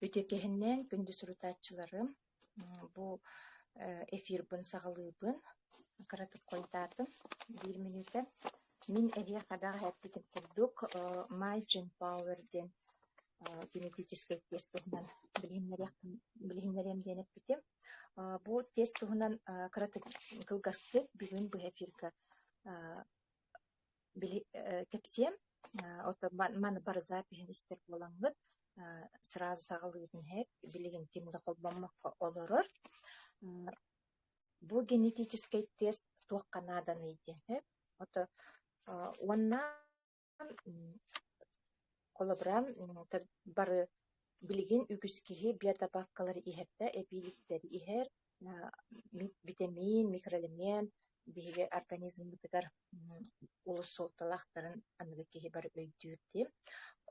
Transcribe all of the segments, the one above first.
Үтүөкэһиннээн күндү сурутааччыларым, бу эфирбын саҕалыыбын. Кыратык хойутаатым, биир мүнүүтэ. Мин эһиэхэ бэҕэһээ эппитим курдук, My Power диэн генетическэй тест туһунан билиһиннэриэм диэн эппитим. Бу тест туһунан кыратык кылгастык бүгүн быһа эфиргэ били кэпсиэм. Оттон маны бары запиһын истэр буолаҥҥыт сразу саҕалыырын иһэр, билигин ким да холбоммокко олорор. Бу генетическэй тест туохха нааданый диэн сөп. Ото уонна холобура бары билигин үгүс киһи биодобавкалары иһэр да, эбииликтэри иһэр, битэмиин, микроэлемент биһиги организммытыгар олус суолталаахтарын аныгы киһи бары өйдүүр дии.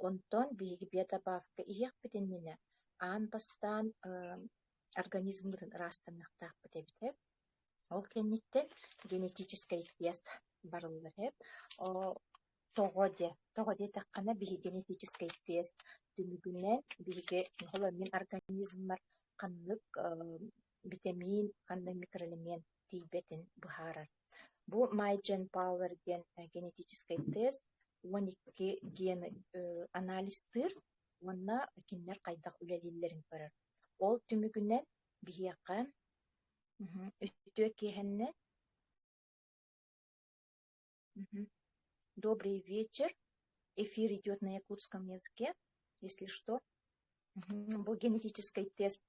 Онтон биһиги биодобавка иһиэхпит иннинэ аан бастаан организммытын ыраастаныахтаахпыт эбитэ. Ол кэнниттэн генетическэй тест барыллар эбит. Тоҕо диэ? Тоҕо диэтэххинэ, биһиги генетическэй тест түмүгүнэн биһиги холо мин организммар ханнык битэмиин, ханнык микроэлемент тиийбэтин быһаарар. Бу MyGen Power диэн генетическэй тест 12 гены анализтыыр уонна кинилэр хайдах үлэлииллэрин көрөр. Ол түмүгүнэн биһиэхэ үтүө киэһэннэн Добрый вечер. Эфир идет на якутском языке, если что. Бу генетическэй тест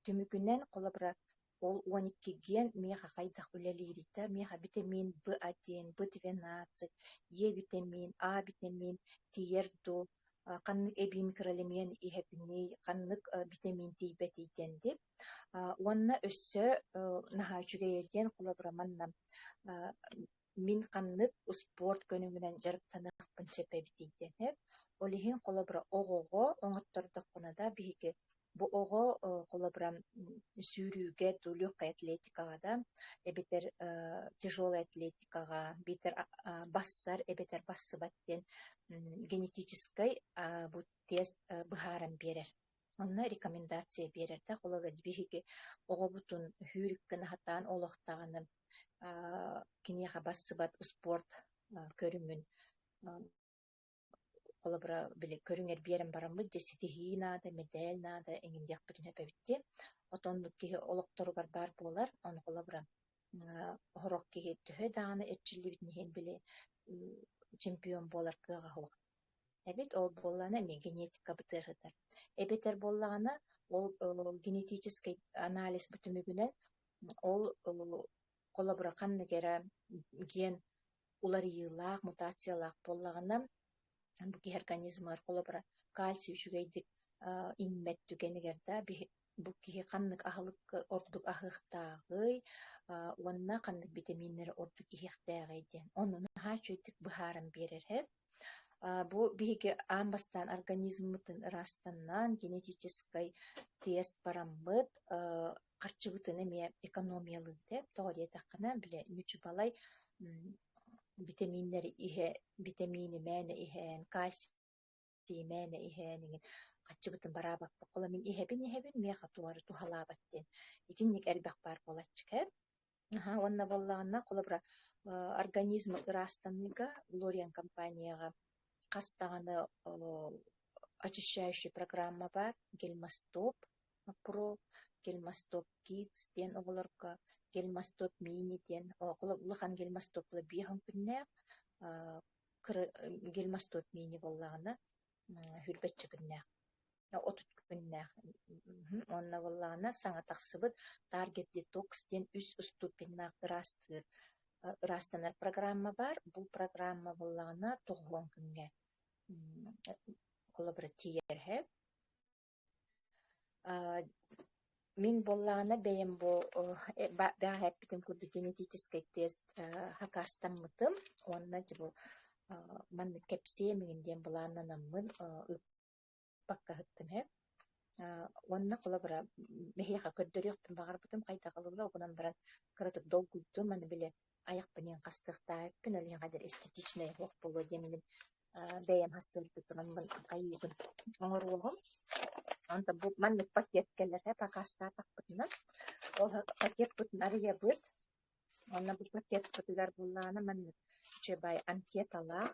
түмүгүнэн, холобура, ол 12 ген миэхэ хайдах үлэлиирий да, миэхэ битэмиин B1, B12, Е битэмиин, А битэмиин тиийэр дуу, ханнык эбии микроэлемент иһэбиний, ханнык битэмиин тиийбэтий диэн дии. Уонна өссө наһаа үчүгэйэ диэн, холобура, манна мин ханнык успуорт көрүҥүнэн дьарыктаныахпын сөп эбитий диэн сөп. Ол иһин холобура оҕоҕо оҥоттордоххуна да биһиги бу оҕо холобура сүүрүүгэ дуу, легкай атлетикаҕа да эбэтэр тяжелай атлетикаҕа биитэр бассар эбэтэр бассыбат диэн генетическэй бу тест быһааран биэрэр. Онно рекомендация биэрэр да, холобура биһиги оҕобутун сүүрүк гына сатаан олох даҕаны киниэхэ барсыбат успуорт көрүҥүн холобура били көрүҥэр биэрэн бараммыт дьэ ситиһии наада, мэдээл наада эҥин диэхпитин сөп эбит дии. Оттон киһи олохторугар баар буолар, ону холобура сорох киһи төһө даҕаны эрчиллибитин иһин били чемпион буолар кыаҕа суох эбит. Ол буоллаҕына эмиэ генетикабыт ыарытар. Эбэтэр буоллаҕына ол генетическэй анализ түмүгүнэн ол холобура ханнык эрэ ген уларыйыылаах, мутациялаах буоллаҕына, бу киһи организмыгар холобура кальций үчүгэйдик иҥмэт түгэнигэр да бу киһи ханнык аһылыкка ордук аһыахтааҕый уонна ханнык битэмииннэри ордук иһиэхтээҕий диэн. Ону наһаа үчүгэйдик быһааран биэрэр эһэ. Бу биһиги аан бастаан организммытын ыраастанан, генетическэй тест бараммыт, харчыбытын эмиэ экономиялыыбыт ээ. Тоҕо диэтэххинэ, били ньучубалай битэмииннэри иһэ, битэмиини мээнэ иһэн, кальций мээнэ иһэн эҥин харчыбытын бараабаппыт. Холо мин иһэбин-иһэбин, миэхэ туох эрэ туһалаабат диэн. Итинник элбэх баар буолааччы ээ. Аһаа уонна буоллаҕына, холобура, организмы ыраастаныыга Лориан компанияҕа хас даҕаны очищающий программа баар, Гельмастоп Про, Гельмастоп Kids диэн оҕолорго, Гельмастоп Мини диэн улахан Гельмастоп 50 күннээх, кыра Гельмастоп Мини буоллаҕына сүүрбэччэ күннээх, 30 күннээх. Уонна буоллаҕына саҥа тахсыбыт Target Detox диэн үс устуупиннаах ыраастыыр ыраастанар программа баар. Бу программа буоллаҕына 90 күҥҥэ холобура тиийэр сөп. Мин буоллаҕына бэйэм бу бэҕэһээ эппитим курдук генетическэй тест хакаастаммытым уонна дьэ бу маннык кэпсиэм игин диэн былааннанаммын ыыппакка сыттым ээ. Уонна холобура эһиэхэ көрдөрүөхпүн баҕарбытым хайдах ылылла ол гынан баран кыратык долгуйдум аны били айахпын иһин хастыахтаах эбиппин ол иһин хадыр эстетичнэй оһох буолуо диэммин. Бэйэм хассыырды тураммын хайыыбын оҥоруоҕум. Онтон бу маннык пакет кэлэр покастаатахпытына, ол пакеппытын арыйабыт. Уонна бу пакетпытыгар буоллаҕына маннык үчүгэй анкеталаах.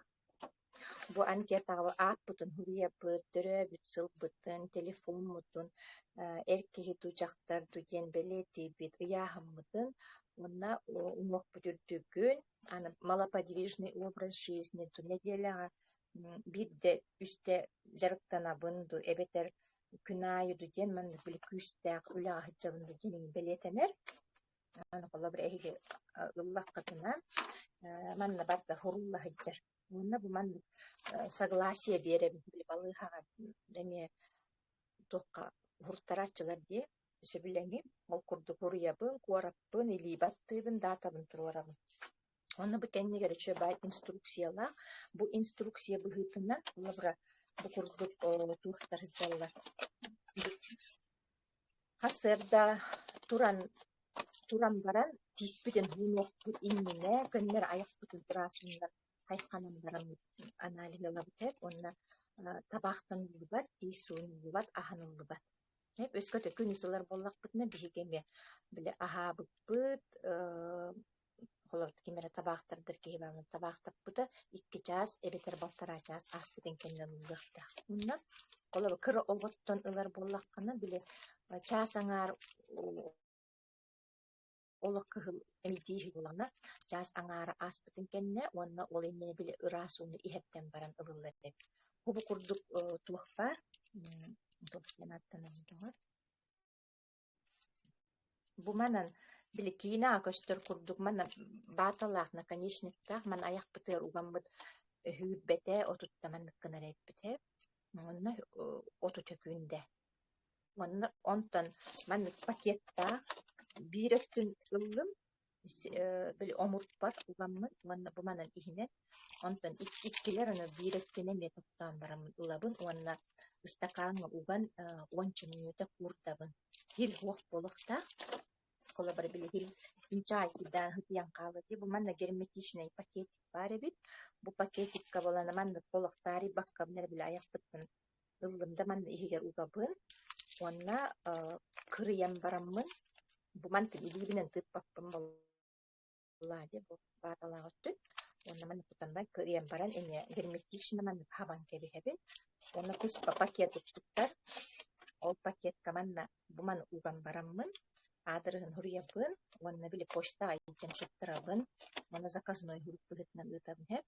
Бу анкетаҕа ааппытын суруйабыт, төрөөбүт сылбытын, телефоммутун, эр киһи дуу, дьахтар дуу диэн бэлиэтиибит, ыйааһыммытын уонна уҥуохпут үрдүгүн, аны малоподвижный образ жизни дуу нэдиэлэҕэ биирдэ, үстэ дьарыктанабын дуу эбэтэр күн аайы дуу диэн маннык били күүстээх үлэҕэ сылдьабын дуу диэн бэлиэтэнэр. Аны холобур эһиги ыллаххытына манна барыта сурулла сылдьар. Уонна бу маннык согласие биэрэбин били балыыһаҕа эмиэ туохха уһуртарааччылар дии сөбүлэҥи ол курдук уруйабын, куораппын, илии баттыыбын, даатабын туруорабын. Уонна бу кэннигэр үчүгэй инструкциялаах. Бу инструкция быһыытынан холобура бу курдук туохтар сылдьаллар. Сарсыарда туран туран баран тииспитин уунуохпут иннинэ көннөрү айахпытын ыраастыыллар хайханан баран анализ ылабыт эбит уонна табаахтаныллыбат, тиис суунуллубат, аһаныллыбат. Өскөтө күнүс ылар буоллахпытына биһиги эмиэ били аһаабыппыт Холобур, ким эрэ табаахтардар киһи баҕана табаахтаппыта 2 чаас эбэтэр 1,5 чаас ааспытын кэннэ ылыллыахтаах. Уонна холобур, кыра оҕоттон ылар буоллаххына, били чаас аҥаар олох кыһыл эмиийдии буоллаҕына, чаас аҥаара ааспытын кэннэ уонна ол иннинэ били ыраас ууну иһэрдэн баран ылыллар эбит. Бу курдук туох баар, туох диэн ааттанарын доҕор Бу манан били киинэҕэ көстөр курдук манна бааталаах наконечниктаах маны айахпытыгар угаммыт өһүүрбэтэ отутта маннык гынар эбиппит Уонна отут өкүүндэ. Уонна онтон маннык пакеттаах биир өттүн ыллым били омурпар угаммын уонна бу манан иһинэн онтон иккилэр ону биир өттүн эмиэ тохтоон бараммын ылабын уонна ыстакааҥҥа уган уонча мүнүүтэ куурдабын. Ил уох буолуохтаах. Холобура билигин инчэҕэйдиирдээн сытыйан хаалла дии. Бу манна герметичный пакетик баар эбит. Бу пакетикка буолан маннык олохтоорийбаккабын эрэ били айахпыттан ыллым да манна иһигэр угабын уонна кырыйан бараммын бу мантан илиибинэн тыыппаппын буоллаа дии бу бааталаах өттүн уонна манна тутан баран кырыйан баран эмиэ герметично маннык хабан кэбиһэбин уонна туспа пакет туттар ол пакетка манна бу маны уган бараммын аадырыһын суруйабын уонна били почтаҕа илдьэн туттарабын уонна заказной сурук быһыытынан ыытабын сөп.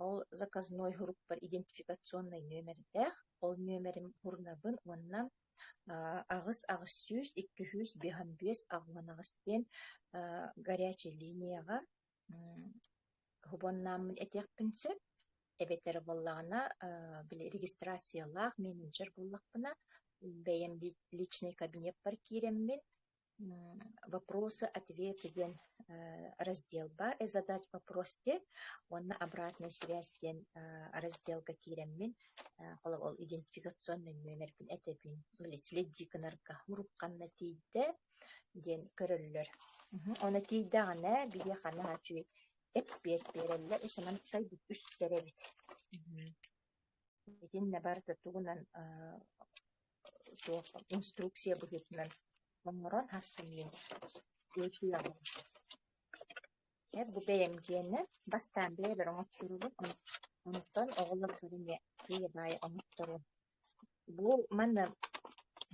Ол заказной сурукпар идентификационнай нүөмэрдээх, ол нүөмэрин сурунабын уонна 8 800 255 88 диэн горячай линияҕа субуоннааммын этиэхпин сөп. Эбэтэр буоллаҕына били регистрациялаах менеджер буоллахпына бэйэм личный кабинеппар киирэммин вопросы ответы диэн раздел баар задать вопрос диэн уонна обратная связь диэн разделга киирэммин холобур ол идентификационнай нүөмэрбин этэбин били следи гынарга урук ханна тиийдэ диэн көрөллөр. Ону тиийдэҕинэ биһиэхэ наһаа үчүгэй эппиэт биэрэллэр өссө маннык үстэр эбит. Итиннэ барыта тугунан туох инструкция быһыытынан оҥорон хассан мин ыытыаҕым. Бу бэйэм гиэнэ бастаан бэйэбэр оҥотторубун, онтон оҕолорбор эмиэ сыыйа-баайа оҥотторуом. Бу манна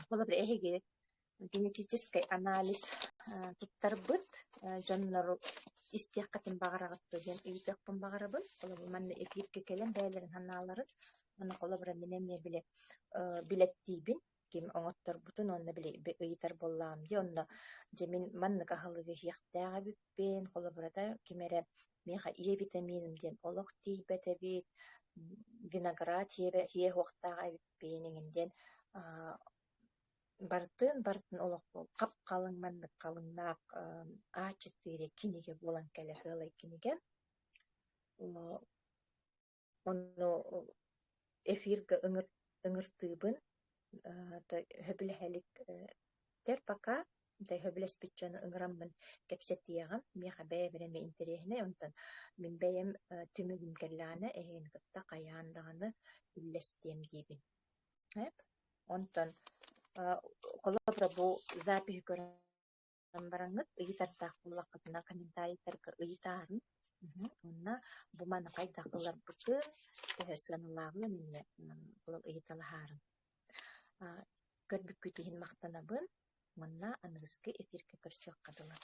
холобур эһиги генетическэй анализ туттарбыт дьоннору истиэххитин баҕараҕыт дуо диэн ыйытыахпын баҕарабын. Холобур, манна эфиргэ кэлэн бэйэлэрин санааларын уонна холобура мин эмиэ били билэттиибин ким оҥотторбутун уонна били ыйытар буоллаҕым дии онно дьэ мин маннык аһылыгы иһиэхтээх эбиппин холобура да ким эрэ миэхэ Е витаминым диэн олох тиийбэт эбит, виноград иһиэ суохтаах эбиппин эҥин диэн барытын барытын олох хап-халыҥ маннык халыҥнаах А4 кинигэ буолан кэлэр сыалай кинигэ. Ону эфиргэ ыҥыртыыбын сөбүлэһэ иликтэр пока. Сөбүлэспит дьону ыҥыраммын кэпсэтиэҕим. Миэхэ бэйэбэр эмиэ интэриэһинэй, онтон мин бэйэм түмүгүм кэллэҕинэ эһигини кытта хайаан даҕаны үллэстиэм диибин. Онтон холобура бу запиһы көрөн бараҥҥыт ыйытардаах буоллаххытына комментарийдарга ыйытаарыҥ. Уонна бу маны хайдах ыларбытын, төһө сыаналааҕын эмиэ ыйыталаһаарыҥ. Көрбүккүт иһин махтанабын уонна аныгыскы эфиргэ көрсүөххэ дылы.